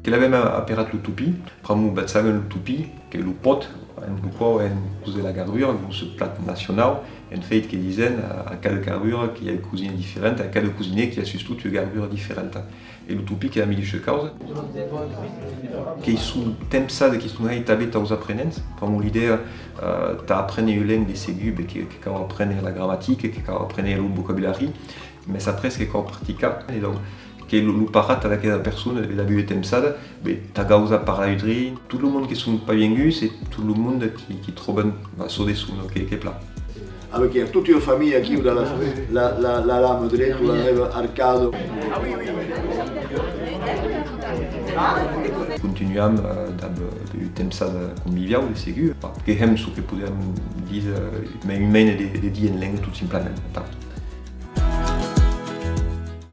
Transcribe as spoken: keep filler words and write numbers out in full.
Que l'avèm aperat lo topin, pr'amor bajàvem lo topin, que lo pòt, en lo quau en causa de la gardura, dins ce plat nacionau, en fèit que disèm a, a cada gardura que i a cosina diferenta, a cada cosinièr que i a sustot ua gardura diferenta. E lo topin qu'ei la medisha causa. Qu'ei son tempsada, qu'ei son hèit tanben taus aprenents, pr'amor l'idèa, eh, tà aprene ua lenga de segur, be, que, que cau aprene la gramatica, que cau aprene lo vocabulari, mès après que cau practicar. E donc, que lo, lo parat ad aquela persona de, d'aver ua tempsada, be, tà gausar parlar un drin. Tot lo monde que son pas vienguts e tot lo monde qui, qui tròban, bah, çò de son, que, que plan. Avec, euh, toute une famille aquí, la, la, la, la lama dreta, la neva arcada. Continuam, eh, dab, eh, ua tempsada conviviau, de segur. Que hèm çò que podèm díser, eh, mei un mene de, de díser en lenga, tot simplament. Atau.